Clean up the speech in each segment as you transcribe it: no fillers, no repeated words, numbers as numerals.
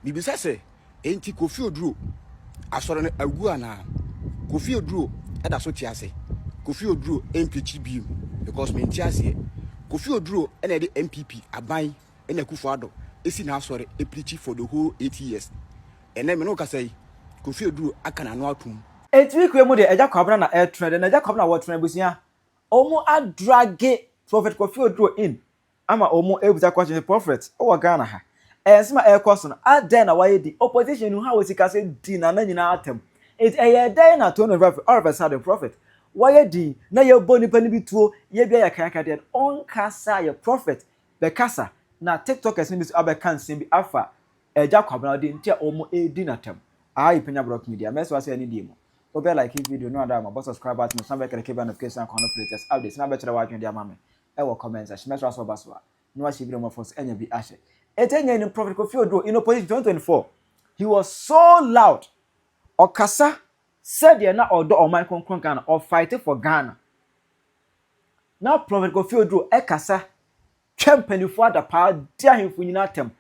Mebisa sɛ, enti Kofi Oduro asɔre no agu anaa? Kofi Oduro da so te ase? Kofi Oduro mpreachi bio because mente aseɛ. Kofi Oduro na ɛde NPP aban na Akufo Addo esi n'asɔre preachi for the whole 8 years. Ɛnɛ me ne wo kasa yi, Kofi Oduro aka n'ano atom. Eti week wei mu deɛ, Agya Kwabena na ɛretrend de, na Agya Kwabena wɔtrend. Abusua, wɔn adrag Prophet Kofi Oduro in ama wɔn ebusa question: Prophet, ɛwɔ Ghana ha, ɛnsɛm a ɛrekɔ so no, adan na wayɛ di opposition no ha wɔ sika sɛ di nana nyinaa atam? Eti ɛyɛ dɛn na 2025, all of a sudden, Prophet wɔyɛ din na yɛbɔ nipa no bi tuo, yɛ bi ayɛ kankan deɛ ɔnkasa yɛ Prophet bɛkasa na TikTokers no bi so abɛka nsɛm bi afa Agya Kwabena de nti a wɔn edi n'atam. Ayi Penya Block Media mɛsɛ wase ɛne die mu wobɛ like video no ada ma bɔ subscribe button no, san bɛ click bell notification akɔ no for latest updates, na bɛkyerɛ w'adwene de ama me ɛwɔ comment section. Mɛsɛ wase ɔba so a na wahyɛ video mu afɔ so ɛnya bi ahyɛ. Ete nya ni Prophet Kofi Oduro in opposition 2024, he was so loud, ɔkasa sɛdeɛ na ɔdɔ ɔman kronkron Ghana, ɔfight for Ghana. Na Prophet Kofi Oduro ɛkasa twɛ mpanimfoɔ adapaa di ahemfo nyinaa atɛm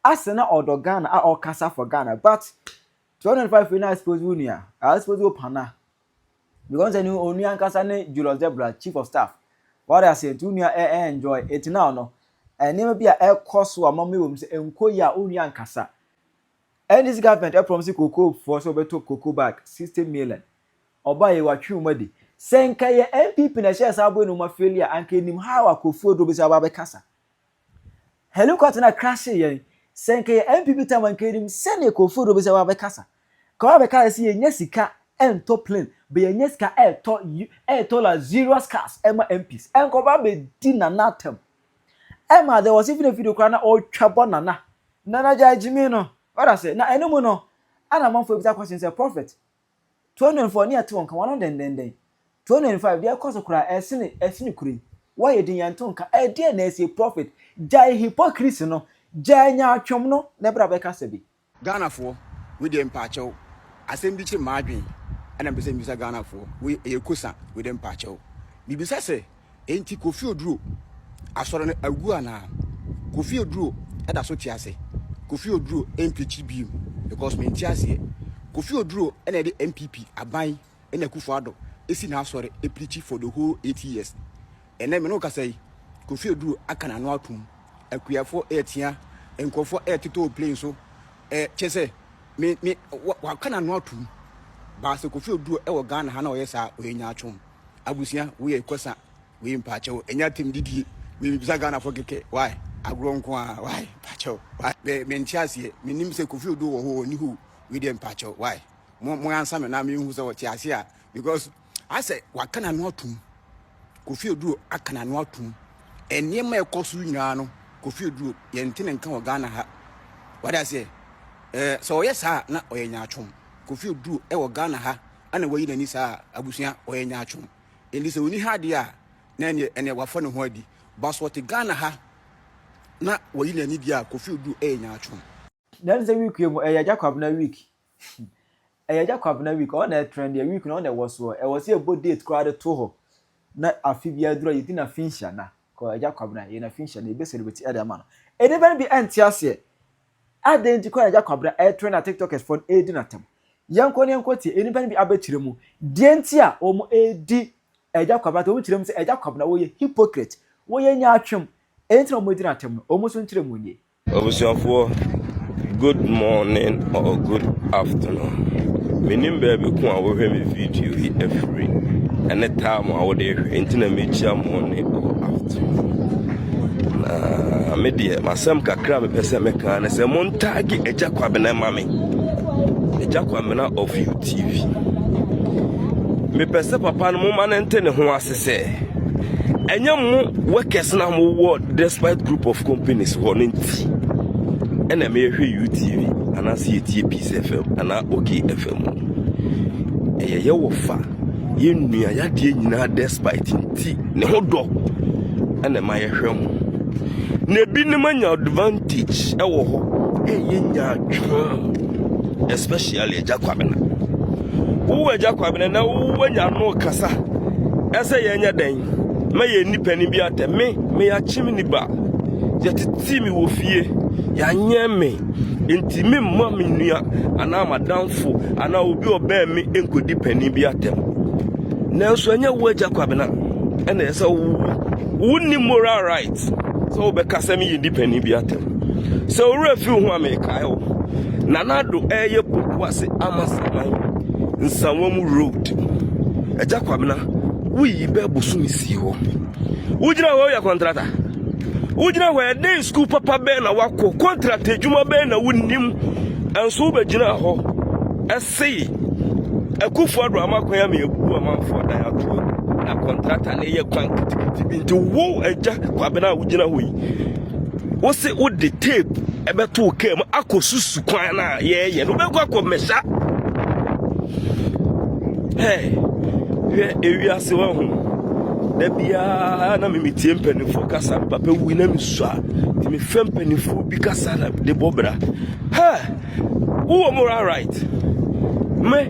asɛ na ɔdɔ Ghana a ɔkasa for Ghana, but 2025 na expose wo nua, expose wo pana, because ɛni onua ankasa ne Julius Debra chief of staff wɔde ase nti onua ɛ ɛ enjoy. Eti now no, nneɛma bi a ɛkɔ so a mama wɔ mu sɛ nko yi a onua ankasa. NDC government ɛ promise cocoa foɔ sɛ ɔbɛtɔ cocoa bag 60 million. Ɔbaa yɛ watwe wɔn adi sɛ nka yɛ NPP na ɛhyɛ saa abo enum afeli a anka enim how a Kofi Oduro bɛsi aba abɛkasa. Helicopter na crash yɛn, sɛ nka yɛ NPP time, anka enim sɛnea Kofi Oduro bɛsi aba abɛkasa. Ka wa bɛka sɛ yɛnya sika ɛntɔ plane bɛ, yɛnya sika ɛɛtɔ luxurious cars ɛma MPs, ɛnkɔba bɛdi nana atam. Ɛma there was even a video koraa na ɔretwa bɔ nana nana gya gyimi no ɔda sɛ na ɛno no ana amanfoɔ ebisa question sɛ, Prophet, 2024 ne yɛte wɔn ka wɔn ano dendenden, 2025 deɛ ɛkɔ so koraa ɛsene kuro yi wɔyɛ den yɛn to nka ɛdeɛ na ɛsie. Prophet, gyae hypocrisy no, gyae nyaatwom no na ɛbɛrɛ abɛka bi. Ghanafoɔ, wei deɛ mpaakyɛw, asɛm bi kyerɛ maa ɛna mpɛ sɛ mbisa Ghanafoɔ. Wei ɛyɛ kosa. Wei deɛ mpaakyɛw, bibisa sɛ, enti Kofi Oduro asɔre no agu anaa? Kofi Oduro ɛda so te ase? Kofi Oduro mpreachi bio because mente aseɛ. Kofi Oduro ɛna ɛde NPP aban ɛna Akufo Addo esi n'asɔre epreachi for the whole 8 years. Ɛnɛ me ne wo kasa yi, Kofi Oduro aka n'ano atom, akuafoɔ ɛɛtea, nkurɔfoɔ ɛɛtetɔ plane so kyɛ sɛ me waka n'ano atom baasa. Kofi Oduro ɛwɔ Ghana ha na ɔyɛ saa, ɔyɛ nyaatwom. Abusua, woyɛ kɔsa wei, mpaakyɛw, ɛnyɛ atem didie wei. Mibisa Ghanafoɔ kɛkɛ, why agorɔ nko a? Why mpaakyɛw, why mente aseɛ. Menim sɛ Kofi Oduro wɔ hɔ, ɔni hɔ. Wei deɛ mpaakyɛw, why mo ansa me na mehu sɛ wɔte ase a, because asɛ waka n'ano atom. Kofi Oduro aka n'ano atom, nneɛma a ɛkɔ so nyinaa no, Kofi Oduro yɛnte ne nka wɔ Ghana ha. Wade aseɛ sɛ ɔyɛ saa na ɔyɛ nyaatwom. Kofi Oduro ɛwɔ Ghana ha ana wayi n'ani saa? Abusua, ɔyɛ nyaatwom. Ɛnti sɛ ɔni ha adeɛ a, na ɛneɛ wafa ne ho adi ba so ɔte Ghana ha na wayi n'ani deɛ a, Kofi Oduro ɛyɛ nyaatwom. Na sɛ week yi mu ɛyɛ Agya Kwabena week, ɛyɛ Agya Kwabena week, ɔna ɛtrend deɛ week na ɔna ɛwɔ soɔ. Ɛwɔ sɛ ɛbɔ date koraa de to hɔ na afe bi aduro a yɛdi na fi nhyia na kɔ Agya Kwabena yɛ na fi nhyia na ebe celebrate ɛde ama no. Enipa no bi ɛnte aseɛ adan nti kɔ Agya Kwabena ɛtrend na TikTokers fo no ɛredi n'atam. Yɛnkɔ ne yɛnkɔ tie enipa no bi abɛkyerɛ mu deɛ nti a wɔn ɛredi Agya Kwabena. Wɔn kyerɛ mu sɛ Agya Kwabena wɔyɛ hypocrite, wɔyɛ nyaatwom, ɛnti na wɔn edi n'atam no. Wɔn nso nkyerɛ mu nie. Abusuafoɔ, good morning or good afternoon. Menim baabi ko a wohwɛ me video yi afiri ɛne time a wode hwɛ, nti na mekyia morning or afternoon. Na me deɛ, masɛm kakra a mepɛ sɛ meka ne sɛ montag Agya Kwabena ma me, Agya Kwabena of UTV. Mepɛ sɛ papa no moma no nte ne ho ase sɛ ɛnyɛ mo workers na mowɔ Despite Group of Companies hɔ no nti ɛna meyɛhwɛ UTV anaasɛ yɛtie Peace FM anaa OK FM. Ɛyɛ yɛwɔ fa yɛnnua yadeɛ nyinaa Despite nti ne ho dɔ ɛna ɛma yɛhwɛ mo, na ebinom anya advantage ɛwɔ hɔ ɛyɛ nyaatwom, especially Agya Kwabena. Wowɔ Agya Kwabena na wowanya no kasa ɛsɛ yɛnyɛ dɛn ma yɛ nipa ni bi atɛ me meyɛakyem niba yɛtete me wɔ fie. Yɛanyɛ me. Enti memma me nua anaa m'adamfo anaa obi a ɔbɛn me nkɔdi panin bi atɛm. Nanso ɛnyɛ wo agya Kwabena ɛna ɛsɛ wo wonni moral right sɛ wobɛka sɛ meyɛ di panin bi atɛm. Sɛ owura fi wo ho a mekae wo. Nana Addo ɛyɛ Pokuase Amasaman Nsawam Road. Agya Kwabena woyi bɛ bosome sii hɔ. Wogyina hɔ yɛ kɔntrata. Wogyina hɔ ɛdɛn sukuu papa bɛn na wakɔ kɔntrata adwuma bɛn na wonim nso wobɛgyina hɔ ɛsei Akufo Addo ama kwan ama yɛabubu amanfoɔ dan ato agu na kɔntrata no yɛ kwan kitikiti bi nti wo agya Kwabena a wogyina hɔ yi wo se wode tape ɛbɛto wo kaa mu akɔ susu kwan no a yɛyɛ no wobɛkɔ akɔ mmɛhyɛ hɛ hwɛ ewiase wahu da biara na memetie mpanimfoɔ kasa papa wui na mesua nti mefɛ mpanimfoɔ bi kasa na de bɔ bra hɛ Wowɔ moral right. Me,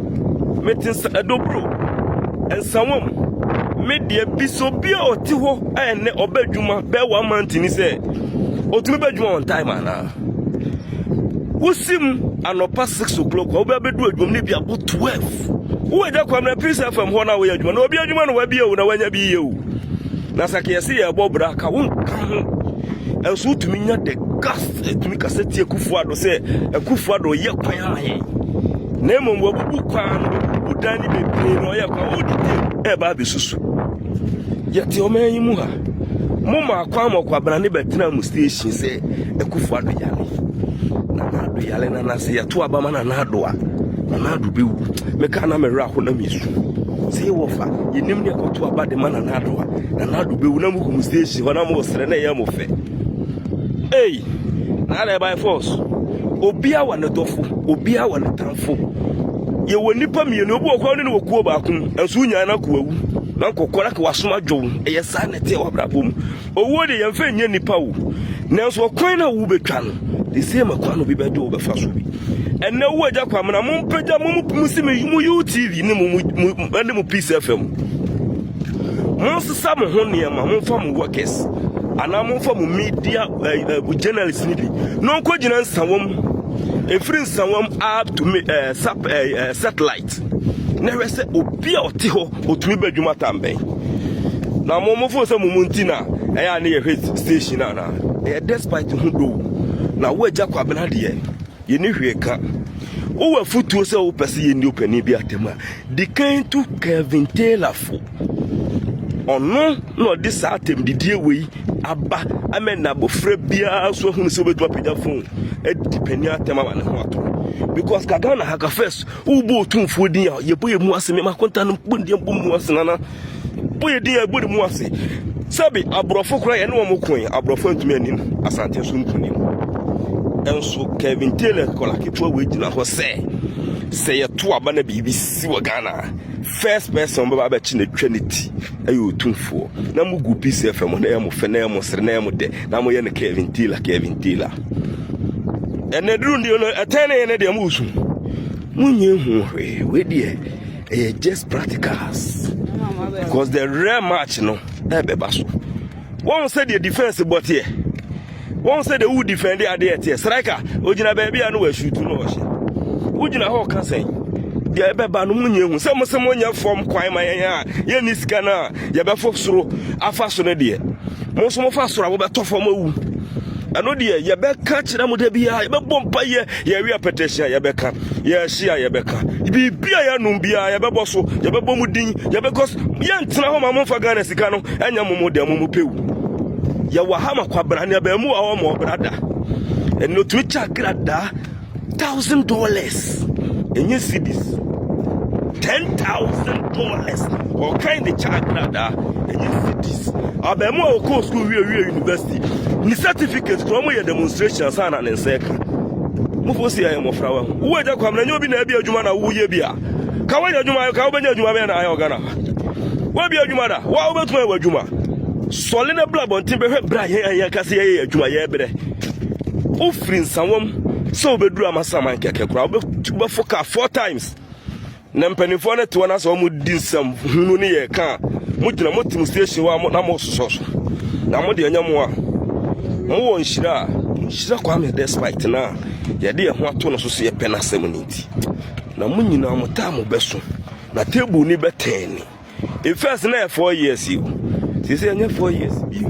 mete nsa ɛdobro, nsawam. Me deɛ bisa obi a ɔte hɔ a ɛnɛ ɔbɛ adwuma bɛɛ one month ni sɛ ɔtumi bɛ adwuma on time anaa. Wosim anɔpa 6 o'clock a wobɛ abɛdu adwuma no bi abo 12. Wowɔ agya kwam na Peace FM hɔ na woyɛ adwuma na obi adwuma na wabie o na wanya bi yɛ o. Na sɛ kɛyɛ se yɛbɔ bra ka wonka ho. Ɛnso wotumi nya the gas Ɛtumi kasa tia Akufo-Addo sɛ Akufo-Addo yɛ kwan ama yɛn. Na mmom wabubu kwan no, wabubu dan no bebree na ɔyɛ kwan. Wodi tape ɛreba abɛsusu. Yɛte ɔman yi mu ha. Mo maa kwan ma ɔkwabena ne bɛtena mo station sɛ Akufo-Addo yare. Nana Addo yare na na sɛ yɛto aba ma Nana Addo a, Nana Addo bɛwu. Meka na mewerɛ aho na mesu. Sɛ yɛwɔ fa, yɛnim ne ɛkɔto aba de ma Nana Addo a, Nana Addo bɛwu na mogu mo station hɔ na mosrɛ na ɛyɛ mo fɛ. Ei, na adɛn by force? Obia wɔ ne dɔfo, obia wɔ ne tamfo. Yɛwɔ nnipa mmienu, obi wɔ kwan ne no wɔ kuo baako mu, nso wonyaa no akɔ awu. Na nkɔkɔ na wasom adwo Ɛyɛ saa na ɛteɛ wɔ abrabɔ mu. Owuo deɛ yɛmfa nyɛ nnipa o. Nanso ɔkwan no a wobɛtwa no, the same kwan no obi bɛgye wo bɛfa so bi. Ɛnɛ wo agya Kwamena, mompagya mo mo si mo UTV ne mo mo ne mo Peace FM. Monsesa mo ho nneɛma, momfa mo workers anaa momfa mo media eh, eh, journalist no bi na ɔnkɔgyina nsawam, ɛfiri nsawam up to me, eh, sap, eh, eh, satellite na hwɛ sɛ obi a ɔte hɔ ɔtumi bɛ adwuma tam bɛn. Na mo mofo sɛ mo mu nti na ɛyɛ a ne yɛhwɛ station anaa? Ɛyɛ despite ho do na wo agya Kwabena deɛ Yenni hwee ka. Wowɔ afotuo sɛ wopɛ sɛ yɛnni ɔpanin bi atɛm a, di kan tu Kevin Taylor fo. Ɔno na ɔde saa atɛmdidie wei aba ama na abɔfra biara nso ahunu sɛ wobɛtumi apagya phone adi panin atɛm ama ne ho atɔ. Because ka Ghana ha ka first wobɔ otumfoɔ din a yɛbɔ yɛ mu ase mema konta no bɔ ne din bɔ mu ase nana. Bɔ yɛ din a ɛbɔ ne mu ase. Sɛbi aborɔfo koraa yɛne wɔn koe, aborɔfo antumi anni Asante so nkonim. Nso Kevin Taylor kɔla ketewa wei gyina hɔ sɛ sɛ yɛto aba na biribi si wɔ Ghana a, first person bɛba abɛkye na atwa ne ti ɛyɛ otumfoɔ. Na mo gu Peace FM na ɛyɛ mo fɛ na ɛyɛ mo sere na ɛyɛ mo dɛ na moyɛ no Kevin Taylor Kevin Taylor. Ɛnɛ duru deɛ no ɛtɛn ne yɛ ne deɛ mo su. Monyɛ hu hwee wei deɛ ɛyɛ just practicals because the real match no ɛbɛba so wɔn sɛ deɛ defense bɔ teɛ wɔn sɛ deɛ wo defend adeɛ teɛ striker ogyina baabi a no wɔ shoot no ɔhyɛ wogyina hɔ ɔka sɛn deɛ ɛbɛba no mo nyɛ hu sɛ mo sɛ mo nyɛ fam kwan ma yɛn a yɛnni sika no a yɛbɛfo soro afa so no deɛ mo nso mofa soro a mobɛtɔ fam awu ɛno deɛ yɛbɛka kyerɛ mo da biara yɛbɛbɔ mpa yɛ Yɛwe apɛtɛhye a, yɛbɛka. Yɛhye a, yɛbɛka. Biribi a yɛanom biara, yɛbɛbɔ so. Yɛbɛbɔ mu din. Yɛbɛkɔ so. Yɛntena hɔ ma momfa Ghana sika no ɛnyɛ mo mo deɛ mo mo pɛwu. Yɛwɔ ha ma kwabra ne abaamu wɔ hɔ ma ɔbra da. Ɛno tumi kyɛ agradaa $1,000. Ɛnyɛ cedis. $10,000. Ɔkan de kyɛ agradaa. Ɛnyɛ cedis. Abaamu a ɔkɔɔ sukuu wie wie university. Ne certificate kura wɔn yɛ demonstration ansa na ne nsa ɛka. Mofo si ɛyɛ mmɔfra wa ho. Wo agya kwam na nyɛ obi na ɛbi adwuma na woyɛ bi a. Ka woanya adwuma ka wobɛnya adwuma bɛyɛ na ayɛ wɔ Ghana ha. Woabi adwuma da. Wa wobɛtumi ayɛ w'adwuma. Sɔle na bla abɔnten bɛhwɛ berɛ a yɛn yɛn kase yɛyɛ adwuma yɛbrɛ. Wofiri nsawam sɛ wobɛduru amasaman kɛkɛ koraa wobɛfo kaa four times. Na mpanimfoɔ no te hɔ na sɛ wɔn di nsɛm hunu ne yɛ ka a, mo gyina mo te mo station hɔ a na mo sosɔ so. Na mo deɛ nyɛ mo a mo wɔ nhyira a. Nhyira Kwame Despite no a yɛde yɛn ho ato no so sɛ yɛpɛ n'asɛm no nti. Na mo nyinaa mo taa mo bɛso. Na table ni bɛtɛn ni. In first na yɛ 4 years yi o. Sisi ɛnyɛ 4 years bio.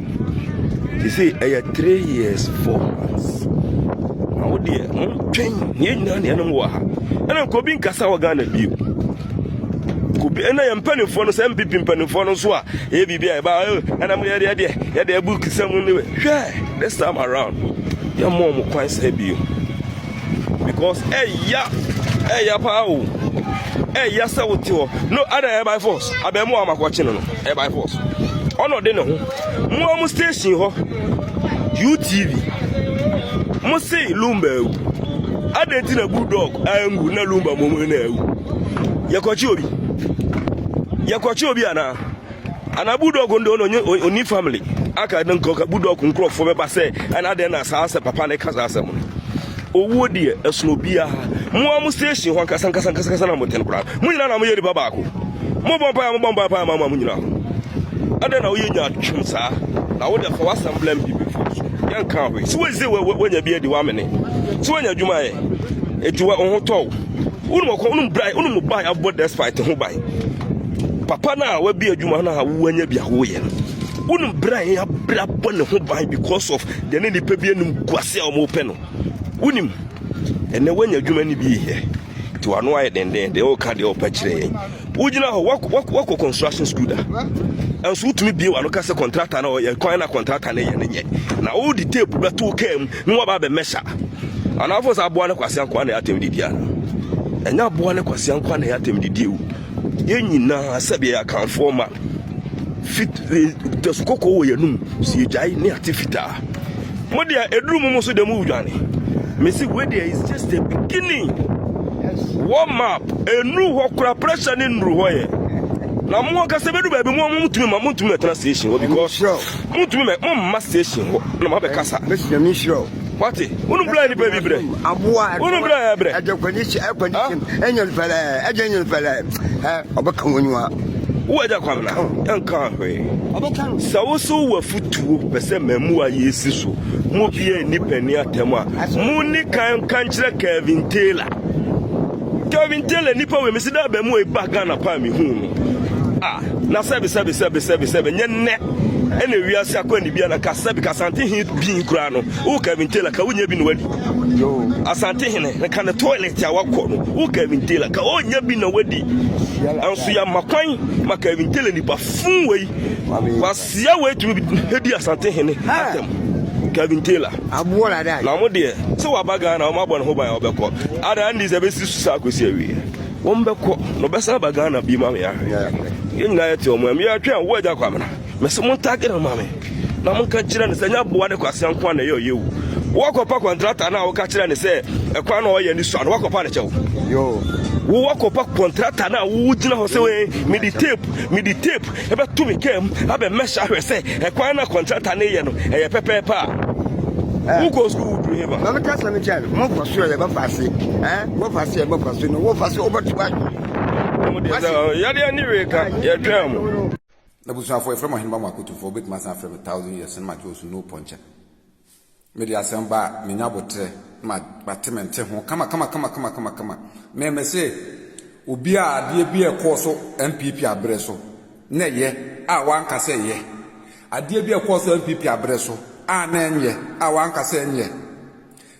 Sisi ɛyɛ 3 years 4 months. Na wo deɛ montwɛn ne yɛn nyinaa ne yɛnom wɔ ha. Ɛna nka obi nkasa wɔ Ghana bio. Kobi ɛna yɛn mpanimfoɔ no sɛ MPP mpanimfoɔ no nso a ɛyɛ biribi a ɛba ɛna mo yɛdeɛ deɛ yɛde abu kisɛ mu ne hwɛ this time around yɛmmɔ ɔmo kwan sɛ bio because ɛya ɛya paa o ɛya sɛ wote hɔ no ada ɛyɛ by force abɛn mu a makɔkye no no ɛyɛ by force ɔna ɔde ne ho mo a mo station hɔ UTV mo se lumba awu adɛn nti na bulldog angu na lumba mmom na awu yɛkɔkye obi yɛkɔkye obi anaa anaa bulldog no deɛ ɔno ɔni family aka ne nkɔka bulldog nkurɔfoɔ bɛba sɛ ɛna adɛn na saa sɛ papa ne ka saa asɛm no owuo deɛ ɛsono obiara mo a mo station hɔ ankasa nkasa nkasa nkasa na mo tɛn koraa mo nyinaa na mo yɛ nipa baako mo bɔ mpaeɛ mo bɔ mpaeɛ ma mo nyinaa adɛn na woyɛ nya twem saa na wode fa w'asɛm blɛ mpp so yɛnka hwee sɛ wɔdze woanya bi adi woamene sɛ woanya adwuma yɛ ɛti wo ho tɔw wonom ɔkɔ wonom bra wonom ba abɔ despite ho ban papa no a wabi adwuma no a woanya bi a woyɛ no wonom bra yɛn abrɛ abɔ ne ho ban because of deɛ ne nipa bi anim guase a wɔpɛ no wonim ɛnɛ woanya adwuma no bi yɛ nti wano ayɛ denden deɛ woka deɛ wɔpɛ kyerɛ yɛn wogyina hɔ wakɔ construction school da ɛnso wotumi bie wano ka sɛ contractor no ɔyɛ kwan na contractor no yɛ no nyɛ na wode tape bɛto kaa mu na woaba abɛmɛhyɛ anaafo sɛ aboa ne kwasea nkoa na ɛyɛ atɛm didi ana ɛnyɛ aboa ne kwasea nkoa na ɛyɛ atɛm didi o yɛn nyinaa sɛdeɛ yɛ akanfoɔ ma fit tasu kɔkɔɔ wɔ yɛn num si yɛgyae ne ate fitaa mo deɛ ɛduru mu mo so deɛ mo dwane mesi wei deɛ is just the beginning warm up ɛnuru hɔ kora pressure ne nnuru hɔ yɛ na mo ankasa bɛdu baabi mo mo ntumi ma mo ntumi mɛtena station hɔ because mo ntumi mɛ mo mma station hɔ na mo abɛkasa wate wonu bla nipa bi brɛ aboa wonu bla yɛ brɛ ɛdɛ kwani si ɛkwani si ɛnyɛ fɛlɛ ɛdɛ nyɛ fɛlɛ ɛ ɔbɛka wɔn nyiwa wo agya kwamena ɛnka hwee sɛ wo so wɔ afotuo pɛ sɛ mmamu a yɛsi so mo bia nni pani atɛm a mo ni kan ka nkyerɛ Kevin Taylor Kevin Taylor nipa wei mesi dɛ abamu a ɛba Ghana paa mehu no ah na sɛbi sɛbi sɛbi sɛbi sɛbi nyɛ nnɛ ɛna wiase akɔ ani bia na ka sɛbi ka Asante he bin koraa no wo Kevin Taylor ka wonya bi na wadi Asante hene ka ne toilet a wakɔ no wo Kevin Taylor ka wonya bi na wadi nso yɛ ma kwan ma Kevin Taylor nipa fun wei kwasia wei tumi di Asante hene atɛm Kevin Taylor na mo deɛ sɛ waba Ghana wɔn abɔ ne ho ban a ɔbɛkɔ ada andi sɛ bɛsi so saa akɔsi awie wɔn bɛkɔ na ɔbɛsan aba Ghana bi ma me ahwɛ yɛn nyinaa yɛte wɔn mu yɛatwɛn wo agya Kwamena mɛsɛ mo ntagere no ma me na monka kyerɛ no sɛ nyɛ aboa ne kwasea nko a na ɛyɛ ɔyɛ wu woakɔpa kɔntrata no a woka kyerɛ no sɛ ɛkwan na ɔyɛ ne sua no woakɔpa ne kyɛw wo woakɔpa kɔntrata no a wogyina hɔ sɛ wei mede tape mede tape ɛbɛto me kaa mu abɛmɛhyɛ ahwɛ sɛ ɛkwan na kɔntrata no yɛ no ɛyɛ pɛpɛɛpɛ a wokɔ sukuu woduru he ba na meka sɛ mekyɛ no mofa so a yɛbɛfa ase wɔfa ase yɛbɛfa so no wofa so wobɛto adwene yɛdeɛ ne wei ka yɛtwɛn mo N'abusuafoɔ, yɛfrɛ me Ɔheneba Mwakotofoɔ, wobɛtumi asan afrɛ me Thousand Years na magye wo so no pɔnkyɛ. Mede asɛm ba a, menya aboterɛ na mate me nte ho kama kama kama kama kama kama. Me mese obi a adeɛ bi a ɛkɔɔ so NPP aberɛ so na ɛyɛ a wanka sɛ ɛyɛ. Adeɛ bi a ɛkɔɔ so NPP aberɛ so a na ɛnyɛ a wanka sɛ ɛnyɛ.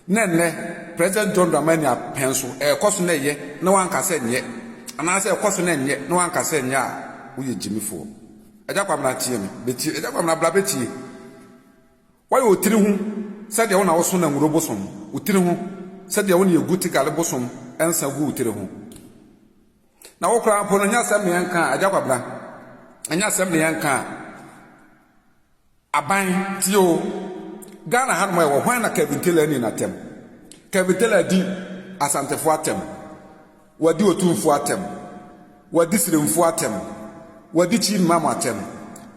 Na ɛnnɛ, President John Dramani apɛn so, ɛrekɔ so na ɛyɛ na wanka sɛ nyɛ, anaasɛ ɛkɔ so na ɛnyɛ na wanka sɛ nyɛ a, woyɛ gyimifoɔ. Agya Kwabena tie me, bɛtie, Agya Kwabena bra bɛtie. Woayɛ wo tiri ho sɛdeɛ wo na woso na nwuro bosom, wo tiri ho sɛdeɛ wo na yɛgu tigale bosom nsa gu wo tiri ho. Na wo koraa mpo no, nyɛ asɛm ne yɛnka a, Agya Kwabena, ɛnyɛ asɛm ne yɛnka a, Aban, tie o, Ghana hanom a yɛwɔ, hwan na Kevin Taylor anni n'atɛm? Kevin Taylor adi Asantefoɔ atɛm, wadi Otumfoɔ atɛm, wadi Siremfoɔ atɛm, wadi Chief Imam atɛm,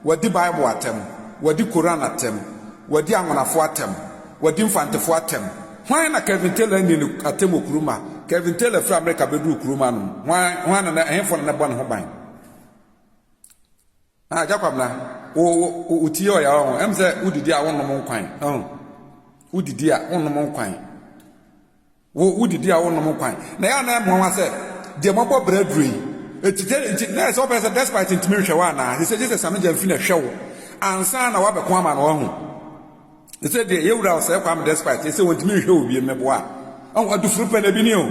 wadi Bible atɛm, wadi Koran atɛm, wadi Anwonafoɔ atɛm, wadi Mfantefoɔ atɛm. Hwan na Kevin Taylor anni no atɛm wɔ kurom ha? Kevin Taylor firi Amerika bɛduruu kurom hanom, hwan, hwan na na, ɛhefoɔ na na ɛbɔ ne ho ban? Ah, Agya Kwabena, wo wo wo ti yɛ ɔya ɔho. Ɛm sɛ wodidi a wonnom nkwan. Ɔho. Wodidi a wonnom nkwan. Wo wodidi a wonnom nkwan. Na ɛyɛ a na ɛmmoa sɛ deɛ moabɔ bra aduro yi. Enti gye nti na ɛsɛ wopɛ sɛ despite ntumi nhwɛ wo anaa? Sɛ gye sɛ Same Gyamfi na ɛhwɛ wo ansa na woabɛko ama no wahu. Sɛ deɛ yɛwura ɔsɛe Kwame despite sɛ wɔntumi nhwɛ wo biem meboa. Ɔho adufuru pɛ na ebi ni o.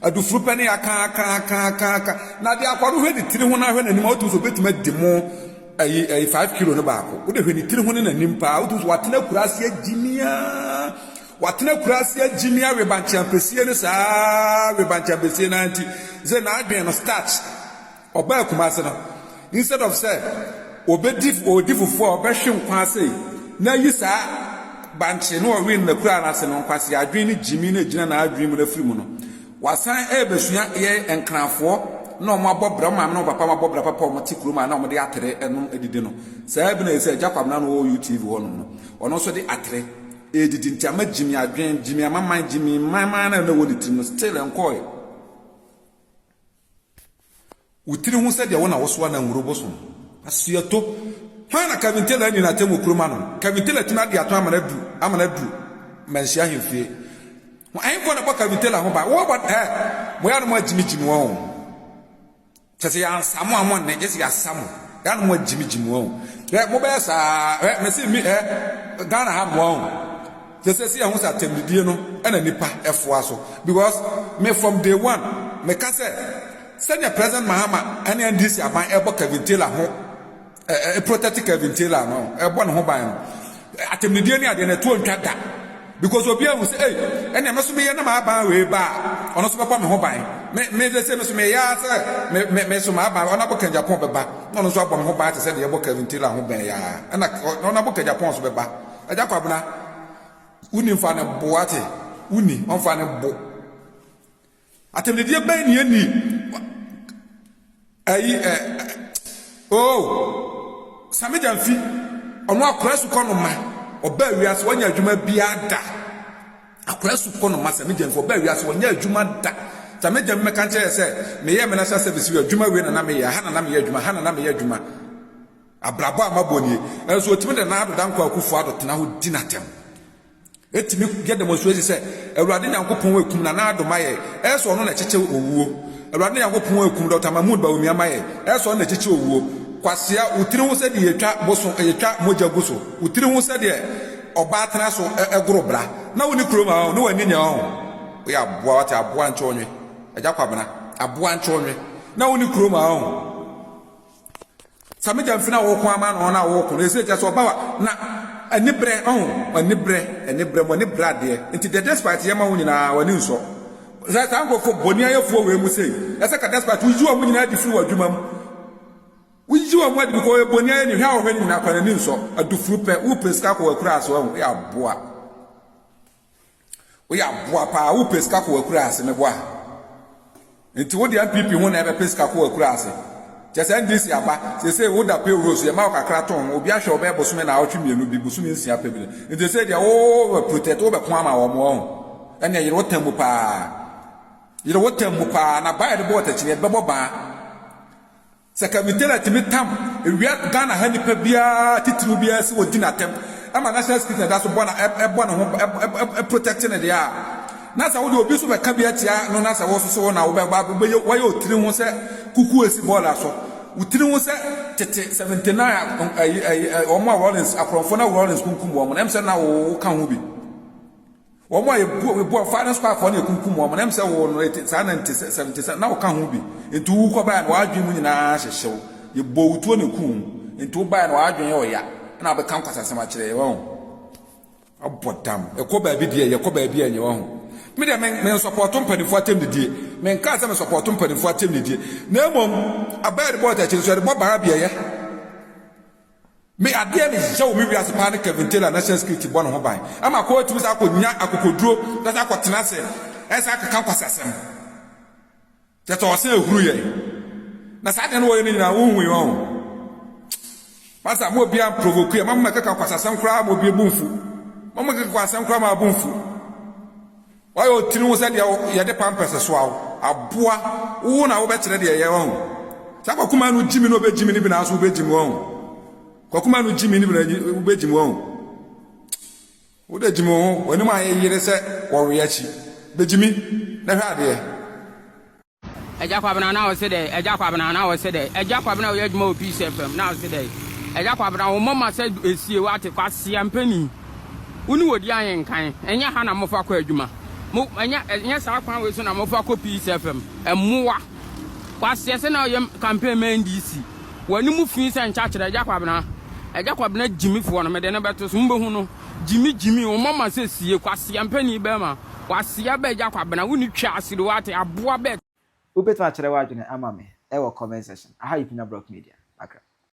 Adufuru pɛ ne aka aka aka aka aka. Na deɛ akwa no hwɛ ne tiri ho na hwɛ n'anim a wotumi sɛ obetumi adi mo ɛyi ɛyi 5 kilo no baako. Wode hwɛ ne tiri ho ne n'anim paa wotumi sɛ watena akura ase agyimia. Watena akuraase agyimi awe bankye ampesie no saa we bankye ampesie no ara nti sɛ n'adwene no starch ɔbaa Kumase no instead of sɛ ɔbɛdi ɔredi fufuo a ɔbɛhwe nkwa ase na ayi saa bankye no ɔwe no n'akura no ase no nkwasi adwene no gyimi no gyina n'adwene mu no afiri mu no wasan ɛrebɛsua yɛ nkrafoɔ na wɔn abɔ bra wɔn maame na wɔn papa wɔn abɔ bra papa wɔn te kurom a na wɔn de atere ɛnom adidi no saa bi na yɛ sɛ agya kwabena no wɔ UTV hɔ nom no ɔno nso de atere Ɛredidi nti ama Jimmy adwen, Jimmy amaman, Jimmy mmanman na na ɛwɔ ne tirim no still ɛnkɔɔɛ. Wo tiri ho sɛdeɛ wo na wosoa na nwuro bosom. Asuato. Hwan na Kevin Taylor anyi n'atɛm wɔ kurom ano? Kevin Taylor tumi ade ato amana du, amana du Manhyia ahemfie. Ahemfoɔ na ɛbɔ Kevin Taylor ho ban. Wowɔ bɔ, ɛ, mo yɛ ano mo agyimi gyimi wɔn o. Kyɛ sɛ yɛansa mo a mo nne, gye sɛ yɛasa mo. Yɛ a na mo agyimigyimi wɔn. Hwɛ, mobɛyɛ saa, hwɛ, mese mi, hɛ, Ghana ha mmoa wɔn. Kyɛ sɛ sɛ yɛho sɛ atɛmdidie no ɛna nipa ɛfoa so. Because me from day one, meka sɛ, sɛnea President Mahama ɛne NDC aban ɛbɔ Kevin Taylor ho ɛ ɛ protect Kevin Taylor no ɛbɔ ne ho ban no atɛmnidie ne adeɛ no ɛtoɔ ntwa da because obi ahu sɛ ei ɛnna me so meyɛ na m'aban wei ba a ɔno nso bɛbɔ me ho ban me me de sɛ me so meyɛ ara sɛ me me me so m'aban ɔno abɔ Ken Japan bɛba na ɔno nso abɔ me ho ban te sɛ deɛ ɛbɔ Kevin Taylor ho bɛn yaa ɛna ɔno abɔ Ken Japan nso bɛba agya Kwabena wonni nfa ne bo ate wonni ɔnfa ne bo Atɛmdidie bɛn ne ɛnni ayi ɛ oh Sami Gyamfi ɔno akora sukɔ no ma ɔbaa wiase wanya adwuma biara da akora sukɔ no ma Sami Gyamfi ɔbaa wiase wanya adwuma da Sami Gyamfi mɛka nkyerɛ sɛ meyɛ me national service wei adwuma wei na na meyɛ ha na na meyɛ adwuma ha na na meyɛ adwuma abrabɔ a mabɔ nie ɛnso ɔtumi de Nana Addo Dankwa Akufo Addo tena hɔ di n'atɛm Etumi yɛ demonstration sɛ Awurade Nyankopɔn ekum Nana Addo ma yɛ, ɛyɛ sɛ ɔno na ɛkyekyɛ owuo. Awurade Nyankopɔn ekum Dɔkta Mahmood Bawumia ma yɛ, ɛyɛ sɛ ɔno na ɛkyekyɛ owuo. Kwasea, wo tiri ho sɛdeɛ yɛtwa boso, yɛtwa mogya gu so. Wo tiri ho sɛdeɛ ɔbaa tena so goro bra. Na wo ni kurom ha ɔn, ne w'ani nyɛ ɔn. Woyɛ aboa wate, aboa nkyɛ ɔnwe. Agya Kwabena, aboa nkyɛ ɔnwe. Na wo ni kurom ha ɔn. Sɛ me gyamfi na wɔko ama no na wɔko no ɛsɛ kyɛ sɛ ɔba wa na ani brɛ ɔho ani brɛ ani brɛ mo ani brɛ adeɛ nti deɛ despite yɛ ma wo nyinaa w'ani nsɔ sɛ saa nkurɔfoɔ bɔni ayɛfoɔ wei mu sei ɛsɛ ka despite woyi wɔn nyinaa adi firi wɔ adwuma mu woyi wɔn adi because ɔyɛ bɔni ayɛ ne hwɛ a wɔhwɛ no nyinaa kɔ n'ani nsɔ adufuru pɛ wopɛ sika kɔ wɔ akura ase wɔn yɛ aboa Woyɛ aboa paa, wopɛ sika kɔ w'akura ase, meboa. Nti wode NPP ho na ɛbɛpɛ sika kɔ w'akura ase. Kyɛ sɛ NDC aba, seesei woda payroll so, yɛma wo kakra tɔn ho, obi ahwɛ wo bɛyɛ bosome naawɔtwe mmienu bi, bosome nsia pɛ bi no. Nti seesei deɛ wo protect, wobɛko ama wɔn, wɔn. Ɛnneɛ yere wo tam mu paa. Yere wo tam mu paa, na baa yɛde bɔ ɔtakyi no, yɛde bɛbɔ baa. Sɛ Kevin Taylor tumi tam ewia Ghana ha nipa biara titiriw biara sɛ odi n'atɛm ma national security na ɛda so bɔ na ɛbɔ ne ho protect ne deɛ a, na sɛ wode obi nso bɛka bi atia no na sɛ wo nso so wo na wobɛba wobɛyɛ wayɛ otiri ho sɛ kuku esi bɔɔla so, wo tiri ho sɛ tete 79 ayi ayi wɔn a Rawlings akorɔmfoɔ na Rawlings kunkum wɔn no ɛm sɛ na wo ka ho bi. Wɔn a yɛbu yɛbu wɔn firing squad foɔ na yɛkunkum wɔn na ɛm sɛ wo no ɛte saa na nte sɛ 77 na woka ho bi nti wo kɔ baeɛ no w'adwene mu nyinaa hyehye wo yɛbɔ wo tuo na ɛku wo nti wo baeɛ no w'adwene yɛ ɔya na wabɛka nkwasasɛm akyerɛ yɛ wɔn abɔ dam ɛkɔ baabi deɛ yɛkɔ baabi a ɛnyɛ wɔn me deɛ me me nsɔpɔto mpanimfoɔ atɛm didie me nkaa sɛ me sɔpɔto mpanimfoɔ atɛm didie na mmom abɛɛ de bɔ ɔtakyi nso yɛde bɔ baa bi ɛyɛ Me adeɛ ne yaw me wiase paa ne Kevin Taylor national security bɔ ne ho ban ama akɔ atumi saa akɔ nya akokoduro na saa akɔ tena ase ɛsa akeka nkwasasɛm kyɛ sɛ ɔsɛn ehuru yɛn na saa deɛ no wɔyɛ no nyinaa wohu yi wɔn masa mo obi amprovoke yɛ ma mo mɛkeka nkwasasɛm koraa ma obi ebu nfu ma mo mɛkeka nkwasasɛm koraa ma abu nfu Wayɛ otiri ho sɛ deɛ yɛde pampɛs soa wo. Aboa, wo na wobɛkyerɛ deɛ ɛyɛ wahu. Saa kwakuma no gyimi na ɔbɛgyimi no bi na nso wobɛgyimi wahu. Kwakuma no gyimi no bi na wobɛgyimi wahu. Wo de gyimi wo ho, w'anim ayɛ yere sɛ wɔwe akyi. Begyimi na hwɛ adeɛ. Agya Kwabena na ɔse dɛn? Agya Kwabena na ɔse dɛn? Agya Kwabena ɔyɛ adwuma wɔ Peace FM na ɔse dɛn? Agya Kwabena wo moma sɛ esie wate Kwasea mpanin wo ne wɔdi ahenkan ɛnyɛ ha na mofa kɔ adwuma mo ɛnyɛ ɛnyɛ saa kwan wei so na mofa kɔ Peace FM mmoa Kwasea sɛ na ɔyɛ campaign ma NDC w'anim fi sɛ nkyakyerɛ Agya Kwabena Agya Kwabena gyimifoɔ no mede no bɛto so mobɛhu no gyimi gyimi wo moma sɛ sie Kwasea mpanin bɛrima Kwasia bɛ gya kwabena wo ni twa asiri wate aboa bɛ. Wobɛtumi akyerɛ w'adwene ama me wɔ comment section. Aha yɛ Pina Block Media.